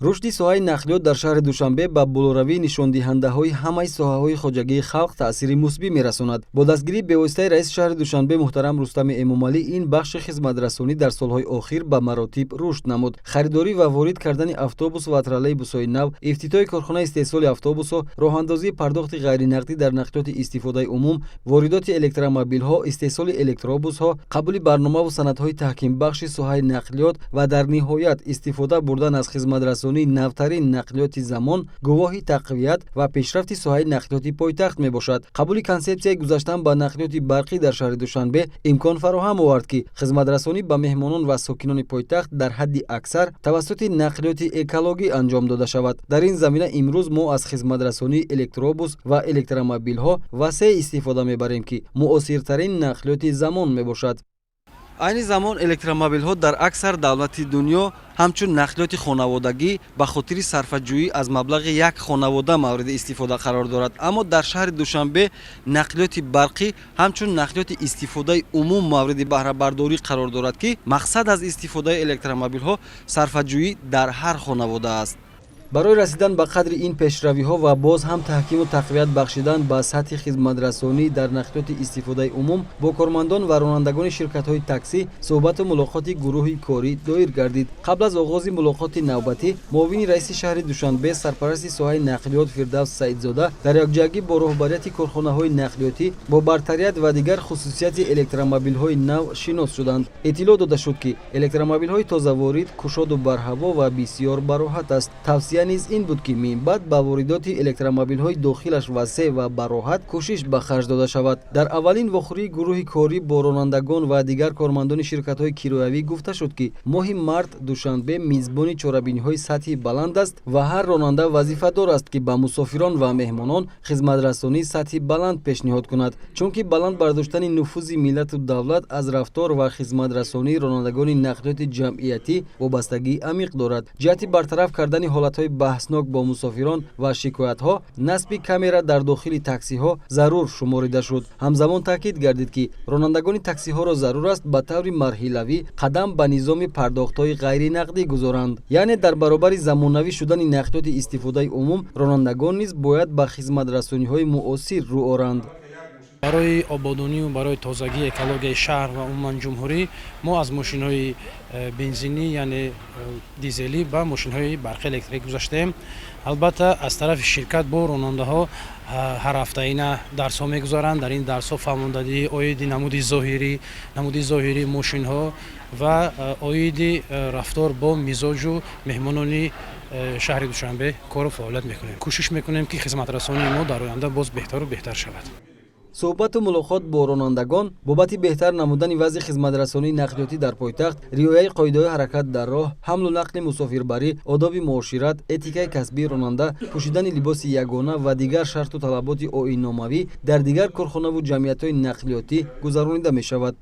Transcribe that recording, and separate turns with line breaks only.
Рушди соҳаи нақлиёт дар шаҳри Душанбе ба болоравии нишондиҳандаҳои ҳамаи соҳаҳои хоҷагии халқ таъсири мусбӣ мерасонад. Бо дастгирии бевоситаи раиси шаҳри Душанбе муҳтарам Рустами Эмомалӣ ин бахши хизматрасонӣ дар солҳои охир ба маротиб рушд намуд. Харидорӣ ва ворид кардани автобус ва троллейбусҳои нав, ифтитоҳи корхонаи истеҳсоли автобусҳо, роҳандозии пардохти ғайринақдӣ дар нақлиёти истифодаи умум, воридоти электромобилҳо, истеҳсоли электробусҳо, қабули барномаву санадҳои таҳкимбахши соҳаи нақлиёт ва дар ниҳоят истифода бурдан аз хизматрасонии навтарин нақлиёти замон гувоҳи тақвият ва пешрафти соҳаи нақлиёти пойтахт мебошад. Қабули консепсияи гузаштан ба нақлиёти барқӣ дар шаҳри Душанбе имкон фароҳам овард, ки хизматрасонӣ ба меҳмонон ва сокинони пойтахт дар ҳадди аксар тавассути нақлиёти экологӣ анҷом дода шавад. Дар ин замина имрӯз мо аз хизматрасонии электробус ва электромобилҳо васеъ истифода мебарем, ки муосиртарин нақлиёти замон мебошад. Айни замон электромобилҳо дар аксар давлати дунё ҳамчун нақлиёти хонаводагӣ ба хотири сарфаҷӯӣ аз маблағи як хонавода мавриди истифода қарор дорад. Аммо дар шаҳри Душанбе нақлиёти барқӣ ҳамчун нақлиёти истифодаи умум мавриди баҳрабардорӣ қарор дорад, ки мақсад аз истифодаи электромобилҳо сарфаҷӯӣ дар ҳар хонавода аст. Барои расидан ба қадри ин пешравиҳо ва боз ҳам таҳкиму тақвият бахшидан ба сатҳи хизматрасонӣ дар нақлиёти истифодаи умум бо кормандон ва ронандагони ширкатҳои таксӣ суҳбату мулоқоти гурӯҳи корӣ доир гардид. Қабл аз оғози мулоқоти навбатӣ муовини раиси шаҳри Душанбе, сарпарасти соҳаи нақлиёт Фирдавс Саидзода дар якҷоягӣ бо роҳбарияти корхонаҳои нақлиётӣ бо бартарият ва дигар хусусияти электромобилҳои нав шинос шуданд. Иттилоъ дода шуд, ки электромобилҳои тозаворид кушоду барҳаво ва бисёр бароҳат аст. Тавсия низ ин буд, ки минбаъд ба воридоти электромобилҳои дохилаш васеъ ва бароҳат кӯшиш ба харҷ дода шавад. Дар аввалин вохӯрии гурӯҳи корӣ бо ронандагон ва дигар кормандони ширкатҳои кироявӣ гуфта шуд, ки моҳи март Душанбе мизбони чорабиниҳои сатҳи баланд аст ва ҳар ронанда вазифадор аст, ки ба мусофирон ва меҳмонон хизматрасонии сатҳи баланд пешниҳод кунад, чунки баланд бардоштани нуфузи миллату давлат аз рафтор ва хизматрасонии ронандагони нақлиёти ҷамъиятӣ вобастагии амиқ дорад. Ҷиҳати бартараф кардани ҳолатҳои баҳснок бо мусофирон ва шикоятҳо насби камера дар дохили таксиҳо зарур шуморида шуд. Ҳамзамон таъкид гардид, ки ронандагони таксиҳоро зарур аст ба таври марҳилавӣ қадам ба низоми пардохтҳои ғайринақдӣ гузоранд. Яъне дар баробари замонавӣ шудани нақлиёти истифодаи умум ронандагон низ бояд ба хизматрасониҳои муосир рӯ оранд.
Барои ободонию барои тозагии экологияи шаҳр ва умуман ҷумҳурӣ мо аз мошинҳои бензинӣ, яъне дизелӣ, ба мошинҳои барқи электрикӣ гузаштем. Албатта, аз тарафи ширкат бо ронандаҳо ҳар ҳафтаина дарсҳо мегузаранд. Дар ин дарсҳо фаҳмондадиҳӣ оиди намуди зоҳирии мошинҳо ва оиди рафтор бо мизоҷу меҳмонони шаҳри Душанбе кору фаъолият мекунем. Кӯшиш мекунем, ки хизматрасонии мо дар оянда боз беҳтару беҳтар шавад.
Суҳбату мулоқот бо ронандагон бобати беҳтар намудани вазъи хизматрасонии нақлиётӣ дар пойтахт, риояи қоидаҳои ҳаракат дар роҳ, ҳамлу нақли мусофирбарӣ, одоби муошират, этикаи касбии ронанда, пӯшидани либоси ягона ва дигар шарту талаботи оинномавӣ дар дигар корхонаву ҷамъиятҳои нақлиётӣ гузаронида мешавад.